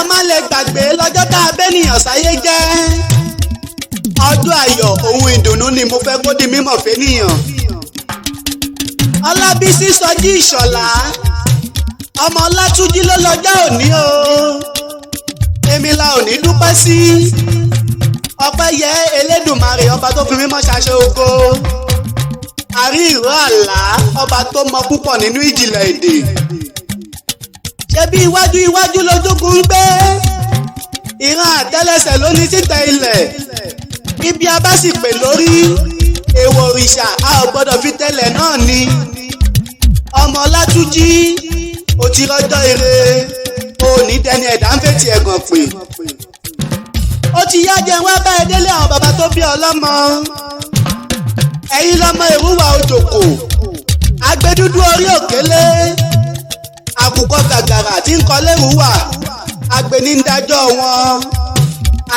A má lè gbàgbé lọ́jọ́ tá a bẹ́nìyàn sáyé jẹ́. Ọjọ́ ayọ̀ ohun ìdùnnú ni mo fẹ́ kó di mímọ̀ fẹ́nìyàn. Ọlábísí Sọjí Ìṣọ̀lá, ọmọ Ọlátúnjí ló lọ́jọ́ òní o. Èmi la ò ní dúpẹ́ sí. Ọpẹ́ yẹ Elédùmarè, ọba tó fi mímọ́ ṣaṣọ ògo. Àrí ìró àlá, ọba tó mọ púpọ̀ nínú ìjìnlẹ̀ èdè. Ṣebí iwájú iwájú lójúkun ń gbé, ìran àtẹ́lẹsẹ̀ ló ní títẹ ilẹ̀. Ibi a bá sì pè lórí èèwọ̀ òrìṣà, a ò gbọ́dọ̀ fi tẹ́lẹ̀ náà ni. Ọmọ Ọlátúnjí, ó ti rọ́jọ́ ire, ò ní dẹni ẹ̀dá ń fètì ẹ̀gàn pè. Ó ti yá, jẹun wá bá ẹ délé àwọn bàbá tó bí ọlọ́mọ. Ẹ̀yin lọ́mọ Èrúwà Òjòkò, agbẹdúdú orí òkélé, àkùkọ gàgàrà tí ń kọ lérúwà, agbeni ń dájọ́ wọn,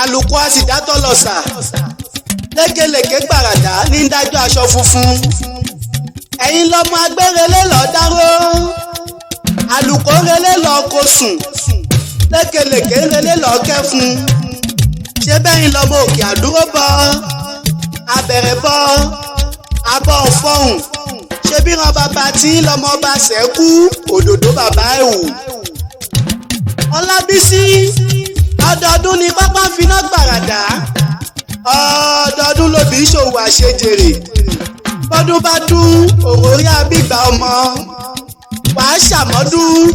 àlùkò àsìdátọ̀ lọ́sà, lékelèké gbàràdà ní ń dájọ́ aṣọ funfun. Ẹ̀yin lọ́mọ agbérelé lọ́ọ́ dáró, àlùkò relé lọ́ọ́ kó sùn, lékelèké relé lọ́ọ́ kẹ́fun. Ṣé bẹ́yìn lọ́mọ òkè àdúró bọ́, abẹ̀rẹ̀ bọ́, abọ́ fọ́hùn? Ṣé bí ran bàbá tí lọ́mọ bá ṣẹ́kú òdòdó bàbá ẹ̀wù. Ọlábísí, ọdọọdún ni pápá ń finá gbàràdà, ọdọọdún lòbí ṣòwò àṣejèrè. Bọ́dún bá dún òwòrí abígbà ọmọ, wàá ṣàmọ́dún,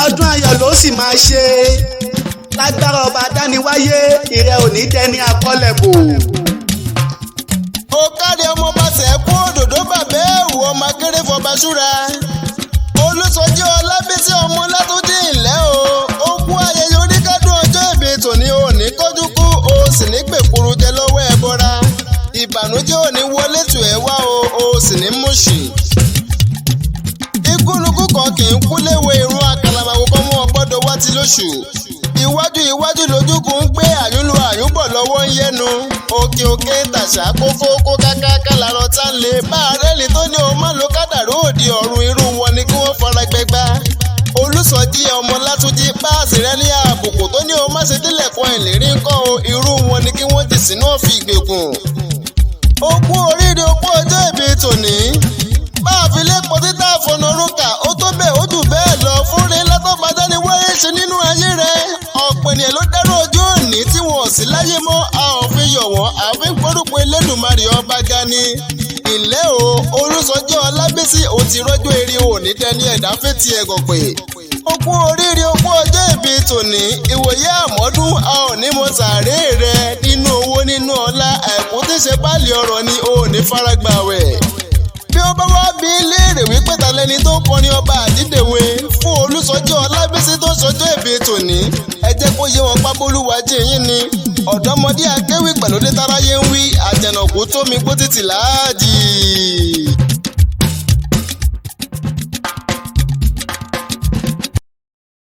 ọdún ayọ̀ ló sì máa ṣe lágbára ọba dániwáyé. Ìrẹ òní dẹni akọlẹ̀bò. Ó kárí, ọmọ bá sẹ́kú òdòdó bàbá ẹ̀wù, ọmọ akéré fọba ṣúra. Olùsọjí Ọlábísí ọmọ Látúndí, ìlẹ́ o. Ó kú ayẹyẹ oríkádùn ọjọ́ ìbí tòní. Òní kọjú kú, o sì ní gbèkúrú jẹ lọ́wọ́ ẹ bọ́ra. Ìbànújẹ́ òní wọlé tù ẹ́ wá o, o sì ní mùsì. Ikúnukú kan kì í kú léwe, irun àkàlàmàwò kan mú ọgbọ́dọ̀ wá ti lóṣù. Iwájú iwájú lójúkun ń gbé, àyúnlu àyúnbọ̀ lọ́wọ́ ń yẹnu. Òkè òkè tàṣà, kókó kó kákáká làrọ̀ tá ń lè bá àrẹ́lì tó ní o má lo kádàrú òdì ọ̀run, irú wọn ni kí wọ́n fara gbẹgbá. Olùsọjí ọmọ Látúnjí, páàsì rẹ ní àbùkù tó ní o má ṣe délẹ̀kọ́ ìlérí ńkọ́ o, irú wọn ni kí wọ́n jì sínú ọ̀fìn ìgbèkùn. Ó kú oríire, ó kú ọjọ́ ìbí tòní. Bá a fi lépo títà fọnà orúkà, ó tó bẹ́ẹ̀, ó jù bẹ́ẹ̀ lọ fúnre látọ́gbàdá ni wáyé ṣe nínú ayé rẹ̀. Ọ̀pọ̀ ènìyàn ló dárò ọjọ́ òní tí wọn ò sí láyé mọ́. A ò fi yọ̀ wọ́n, àfi ń gbórúkọ Elédùmarè ọba gani. Ìlẹ́ o, Olùsọjí Ọlábísí, ò ti rọ́jò eré, òní dẹni ẹ̀dá fẹ́tì ẹ̀gàn pé. Ó kú oríire, ó kú ọjọ́ ìbí tòní. Ìwòye àmọ́dún, a ò ní mọ sàárè rẹ nínú owó, nínú ọlá, ẹ̀kú tí ṣe báàlì ọ̀rọ̀ ni, ò ní faragbàwẹ̀. Bí ó bá wá bí léèrè wípé ta lẹni tó ń kọrin ọba àdídèwe fún Olùsọjí Ọlábísí tó sọjọ́ ìbí tòní, ẹ jẹ́ kó yé wọn pábólúwájú yín ni ọ̀dọ́mọdé akéwì pẹ̀lú dé táráyé ń wí, àjànàkú tó mi gbó títì láàjì.